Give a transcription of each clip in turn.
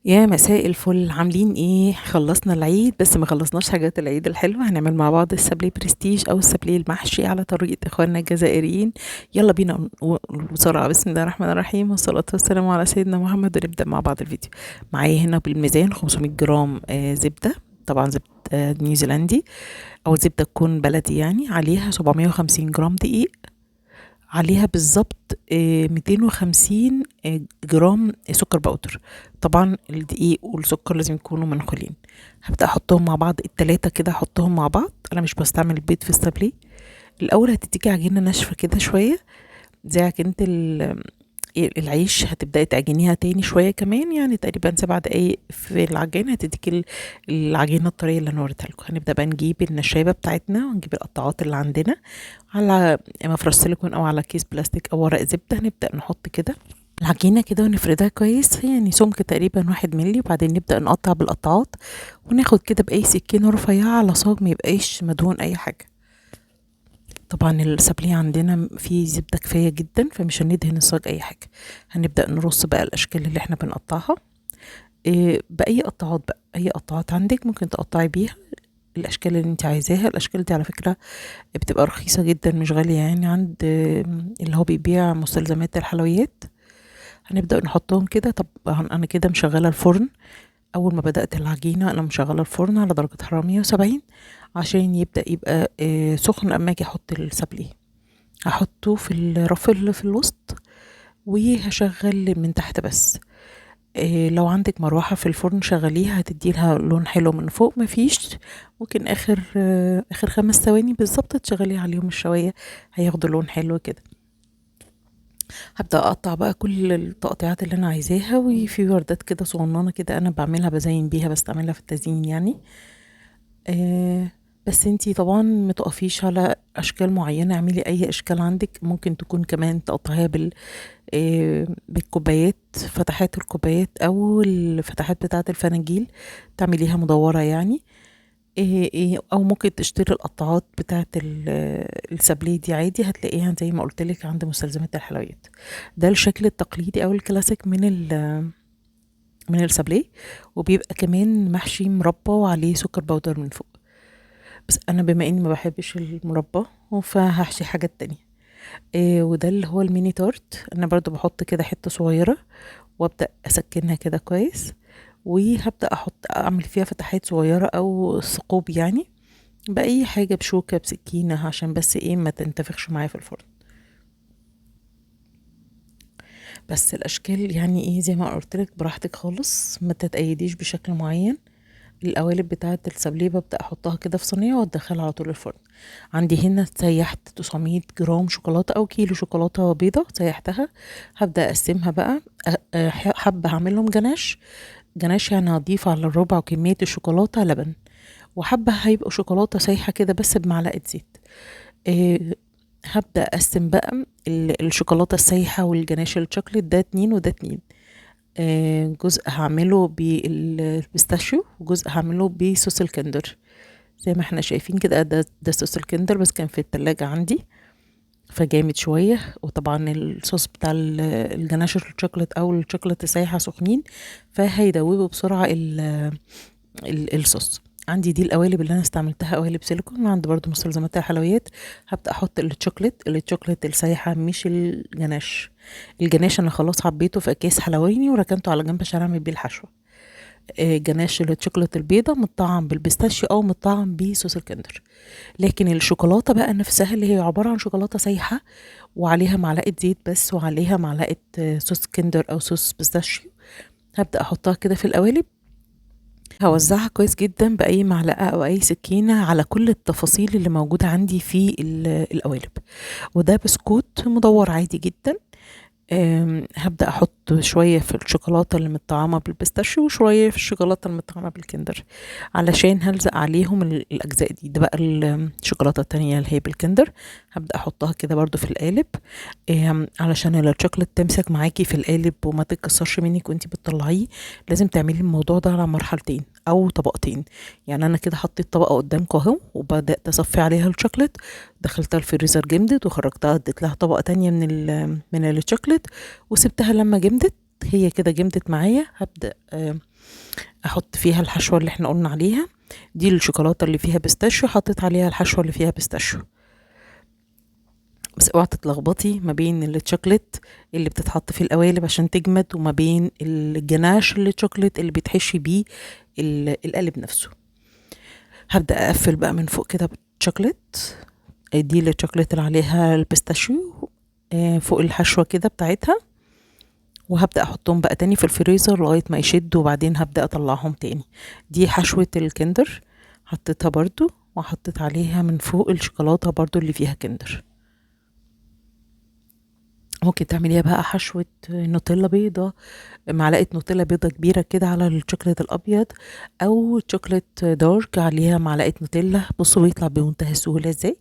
يا مساء الفل، عاملين ايه؟ خلصنا العيد بس ما خلصناش حاجات العيد الحلوة. هنعمل مع بعض السابليه برستيج او السابليه المحشي على طريقة اخواننا الجزائريين. يلا بينا بسرعة. بسم الله الرحمن الرحيم والصلاة والسلام على سيدنا محمد. ونبدأ مع بعض الفيديو. معايا هنا بالميزان 500 جرام زبدة، طبعا زبدة نيوزيلندي او زبدة تكون بلدي يعني، عليها 750 جرام دقيق، عليها بالظبط 250 جرام سكر powder. طبعا الدقيق والسكر لازم يكونوا منخولين. هبدأ احطهم مع بعض التلاتة كده، احطهم مع بعض. انا مش بستعمل البيض في السابليه. الاول هتديكي عجينة ناشفة كده شوية زي عجينة العيش، هتبدأي تعجنيها تاني شوية كمان، يعني تقريبا 7 دقايق في العجينة هتديكي العجينة الطرية اللي انا وريتها لكم. هنبدأ بقى نجيب النشابة بتاعتنا ونجيب القطاعات اللي عندنا على مفرش سيليكون او على كيس بلاستيك او ورق زبدة. هنبدأ نحط كده العجينة كده ونفردها كويس، يعني سمك تقريبا 1 ملي، وبعدين نبدأ نقطع بالقطاعات وناخد كده بأي سكينة رفيعة على صاج ما يبقاش مدهون أي حاجة. طبعا السابليه عندنا فيه زبدة كفاية جدا، فمش هندهن الصاج أي حاجة. هنبدأ نرص بقى الأشكال اللي احنا بنقطعها بأي قطعات بقى، أي قطعات عندك ممكن تقطعي بيها الأشكال اللي انت عايزاها. الأشكال دي على فكرة بتبقى رخيصة جدا مش غالية، يعني عند اللي هو بيبيع مستلزمات الحلويات. هنبدأ نحطهم كده. طب أنا كده مشغلة الفرن، أول ما بدأت العجينة أنا مشغلة الفرن على درجة حرارة 170 عشان يبدأ يبقى سخن. أما أجي أحط السابليه هحطه في الرف اللي في الوسط وهشغل من تحت بس. لو عندك مروحة في الفرن شغليها، هتديلها لون حلو من فوق. مفيش، ممكن آخر 5 ثواني بالظبط تشغليها عليهم الشواية، هياخدوا لون حلو كده. هبدأ أقطع بقى كل التقطيعات اللي أنا عايزاها، وفي وردات كده صغننة كده أنا بعملها بزين بيها، بستعملها في التزيين يعني. بس انتي طبعا ما تقفيش على أشكال معينة، اعملي أي أشكال عندك. ممكن تكون كمان تقطعيها بالكوبايات، فتحات الكوبايات أو الفتحات بتاعة الفناجيل تعمليها مدورة يعني. أو ممكن تشتري القطاعات بتاعة السابليه دي عادي، هتلاقيها زي ما قلت لك عند مستلزمات الحلويات. ده الشكل التقليدي أو الكلاسيك من السابليه، وبيبقى كمان محشي مربى وعليه سكر powder من فوق. بس أنا بما إني ما بحبش المربى فهحشي حاجات تانية. وده اللي هو ال mini tart. أنا برضو بحط كده حتة صغيرة وأبدأ أسكنها كده كويس، وهبدأ أعمل فيها فتحات صغيرة أو ثقوب يعني بأي حاجة، بشوكة بسكينة، عشان بس ما تنتفخش معايا في الفرن. بس الأشكال يعني زي ما قلت لك براحتك خالص، ما تتأيديش بشكل معين. القوالب بتاعة السابليه ببدأ أحطها كده في صينية وأدخلها على طول الفرن. عندي هنا سيحت 900 جرام شوكولاتة أو كيلو شوكولاتة بيضة سيحتها. هبدأ أقسمها بقى، حبة هعملهم جناش، جناش يعني هضيف على الربع كمية الشوكولاتة لبن، وحبة هيبقوا شوكولاتة سايحة كده بس بمعلقة زيت. هبدأ أقسم بقى الشوكولاتة السايحة والجناش الشوكولات، ده 2 وده 2. جزء هعمله بال pistachio وجزء هعمله بصوص الكندر زي ما احنا شايفين كده. ده صوص الكندر بس كان في التلاجة عندي فجامد شوية، وطبعا الصوص بتاع الجناش الشوكولات او الشوكولات السايحة سخنين فهيدوبوا بسرعة الصوص. عندي دي القوالب اللي انا استعملتها، قوالب سيليكون، وعندي برضو مستلزمات الحلويات. هبدأ احط الشوكولات السايحة مش الجناش. الجناش انا خلاص عبيته في اكياس حلواني وركنته على جنب عشان اعمل بيه الحشوة. جناش الشوكولاتة البيضة متطعم بال pistachio او متطعم بصوص الكندر. لكن الشوكولاتة بقى نفسها اللي هي عبارة عن شوكولاتة سايحة وعليها معلقة زيت بس وعليها معلقة صوص كندر او صوص pistachio، هبدأ احطها كده في القوالب. هوزعها كويس جدا بأي معلقة أو أي سكينة على كل التفاصيل اللي موجودة عندي في القوالب. وده بسكوت مدور عادي جدا. هبدأ أحط شوية في الشوكولاتة اللي متطعمة بال pistachio وشوية في الشوكولاتة المتطعمة بالكندر علشان هلزق عليهم الأجزاء دي. ده بقى الشوكولاتة التانية اللي هي بالكندر، هبدأ أحطها كده برضو في القالب، علشان الشوكولاتة تمسك معاكي في القالب وما تتكسرش منك وانتي بتطلعيه. لازم تعملي الموضوع ده على مرحلتين أو طبقتين. يعني أنا كده حطيت طبقة قدامكم أهو وبدأت أصفي عليها الشوكولاتة، دخلتها الفريزر جمدت وخرجتها، اديت لها طبقة تانية من الشوكولاتة وسبتها لما جمدت. هي كده جمدت معايا. هبدأ احط فيها الحشوة اللي احنا قلنا عليها دي، الشوكولاتة اللي فيها pistachio حطيت عليها الحشوة اللي فيها pistachio. بس اوعي تتلخبطي ما بين الشوكليت اللي بتتحط في القوالب عشان تجمد، وما بين الجناش اللي الشوكليت اللي بيتحشي بيه القالب نفسه. هبدأ اقفل بقى من فوق كده بالشوكليت دي، الشوكليت اللي عليها ال pistachio فوق الحشوة كده بتاعتها. وهبدأ احطهم بقى تاني في الفريزر لغاية ما يشدوا، وبعدين هبدأ اطلعهم تاني. دي حشوة الكندر حطيتها برضو، وحطيت عليها من فوق الشوكولاتة برضو اللي فيها كندر. ممكن تعمليها بقى حشوة نوتيلا بيضة، معلقة نوتيلا بيضة كبيرة كده على الشوكولاتة الأبيض، أو chocolate dark عليها معلقة نوتيلا. بصوا بيطلع بمنتهى السهولة ازاي.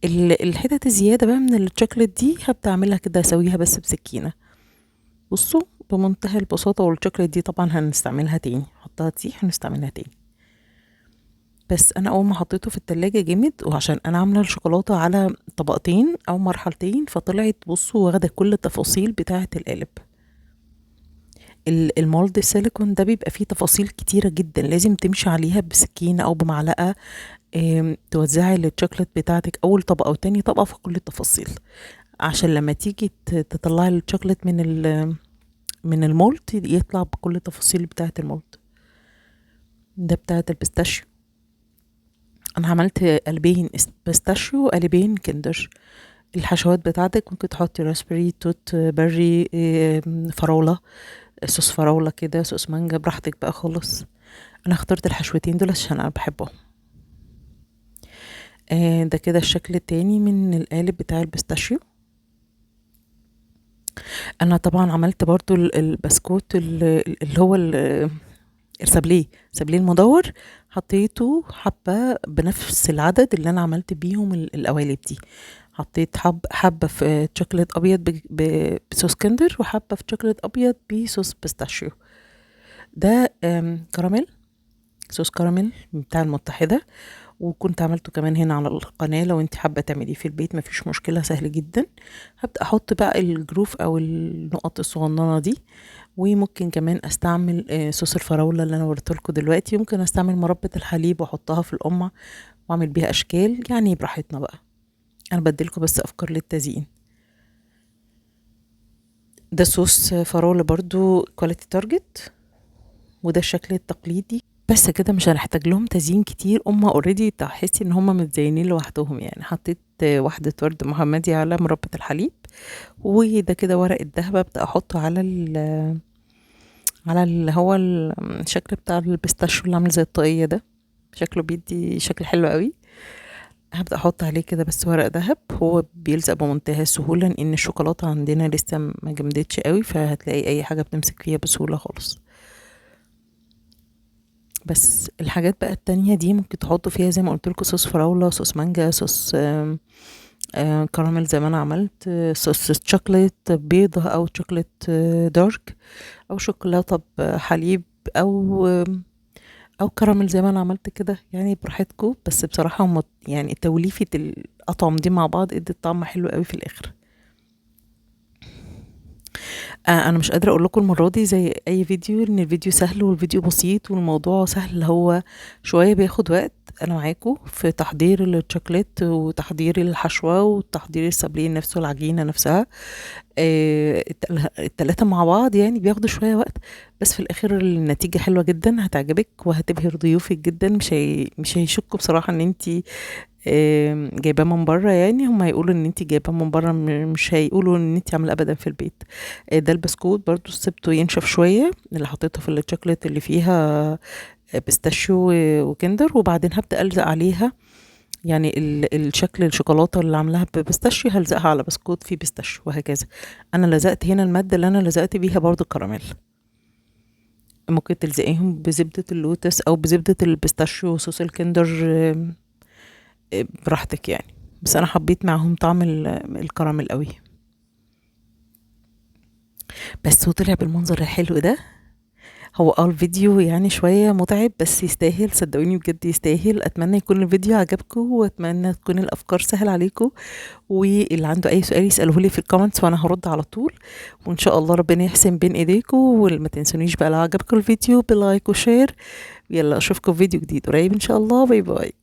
الحتت الزيادة بقى من الشوكولاتة دي هبدأ أعملها كده، أسويها بس بسكينة. بصوا بمنتهى البساطة. والشوكولاتة دي طبعا هنستعملها تاني، حطها تسيح هنستعملها تاني. بس انا اول ما حطيته في التلاجة جمد، وعشان انا عاملة الشوكولاتة على طبقتين او مرحلتين، فطلعت بصوا واخدة كل التفاصيل بتاعة القالب. ال mold السيليكون ده بيبقى فيه تفاصيل كتيرة جدا لازم تمشي عليها بسكينة او بمعلقة، توزعي الشوكولاتة بتاعتك اول طبقة او تاني طبقة في كل التفاصيل، عشان لما تيجي تطلعي الشوكولاتة من ال mold يطلع بكل التفاصيل بتاعة ال mold. ده بتاعة ال pistachio. انا عملت قلبين pistachio وقلبين كندر. الحشوات بتاعتك ممكن تحطي raspberry، توت بري، فراولة، صوص فراولة كده، صوص مانجا، براحتك بقى خالص. انا اخترت الحشوتين دول عشان انا بحبهم. ده كده الشكل التاني من القالب بتاع ال pistachio. انا طبعا عملت برضو البسكوت اللي هو السابليه، سابليه المدور، حطيته حبة بنفس العدد اللي انا عملت بيهم القوالب دي. حطيت حبة في شوكولاتة ابيض بصوص كندر، وحبة في شوكولاتة ابيض بصوص pistachio. ده كراميل، صوص كراميل بتاع المتحدة، وكنت عملته كمان هنا على القناة. لو انت حابة تعمليه في البيت مفيش مشكلة، سهل جدا. هبدأ احط بقى الجروف او النقط الصغننة دي، وممكن كمان استعمل صوص الفراولة اللي انا وريته لكم دلوقتي. ممكن استعمل مربى الحليب واحطها في القمع واعمل بيها اشكال، يعني براحتنا بقى. انا بديلكم بس افكار للتزيين. ده صوص فراولة برضو quality Target، وده الشكل التقليدي. بس كده مش هنحتاج لهم تزيين كتير، هما already تحسي ان هما متزينين لوحدهم. حطيت واحدة ورد محمدي على مربى الحليب، وده كده ورق الذهب ابدا احطه على على اللي هو الشكل بتاع ال pistachio اللي عامل زي الطاقية ده، شكله بيدي شكل حلو قوي. هبدأ احط عليه كده بس ورق ذهب، هو بيلزق بمنتهى السهولة لان الشوكولاتة عندنا لسه ما جمدتش قوي، فهتلاقي اي حاجة بتمسك فيها بسهولة خالص. بس الحاجات بقى التانية دي ممكن تحطوا فيها زي ما قلت لكم صوص فراولة، صوص مانجا، صوص كراميل زي ما انا عملت، صوص شوكليت بيضة او شوكليت dark، او شوكولاتة بحليب، او كراميل زي ما انا عملت كده، براحتكم. بس بصراحة هم توليفة الأطعم دي مع بعض ادت طعم حلو قوي في الآخر. انا مش قادرة اقول لكم المرة دي زي اي فيديو ان الفيديو سهل والفيديو بسيط والموضوع سهل، هو شوية بياخد وقت. انا معاكم في تحضير الشوكليت وتحضير الحشوة وتحضير السابليه نفسه، العجينة نفسها، التلاتة مع بعض بياخدوا شوية وقت، بس في الاخر النتيجة حلوة جدا، هتعجبك وهتبهر ضيوفك جدا. مش هيشكوا بصراحة ان انتي جايباه من بره، هم هيقولوا ان انتي جايباه من بره، مش هيقولوا ان انتي عامله ابدا في البيت. ده البسكوت برضو سبته ينشف شويه، اللي حطيته في الشوكليت اللي فيها pistachio وكندر، وبعدين هبدا الزق عليها الشكل الشوكولاته اللي عاملاها ب pistachio هلزقها على بسكوت فيه pistachio وهكذا. انا لزقت هنا الماده اللي انا لزقت بيها برضو الكراميل، ممكن تلزقيهم بزبده اللوتس او بزبده ال pistachio وصوص الكندر، براحتك. بس انا حبيت معاهم طعم الكراميل قوي. بس وطلع بالمنظر الحلو ده. هو الفيديو يعني شوية متعب بس يستاهل، صدقوني بجد يستاهل. اتمنى يكون الفيديو عجبكم، واتمنى تكون الافكار سهل عليكم، واللي عنده اي سؤال يسأله لي في ال comments وانا هرد على طول. وان شاء الله ربنا يحسن بين ايديكم. وما تنسونيش بقى لو عجبكم الفيديو ب like و share. يلا اشوفكم في فيديو جديد قريب ان شاء الله. bye bye.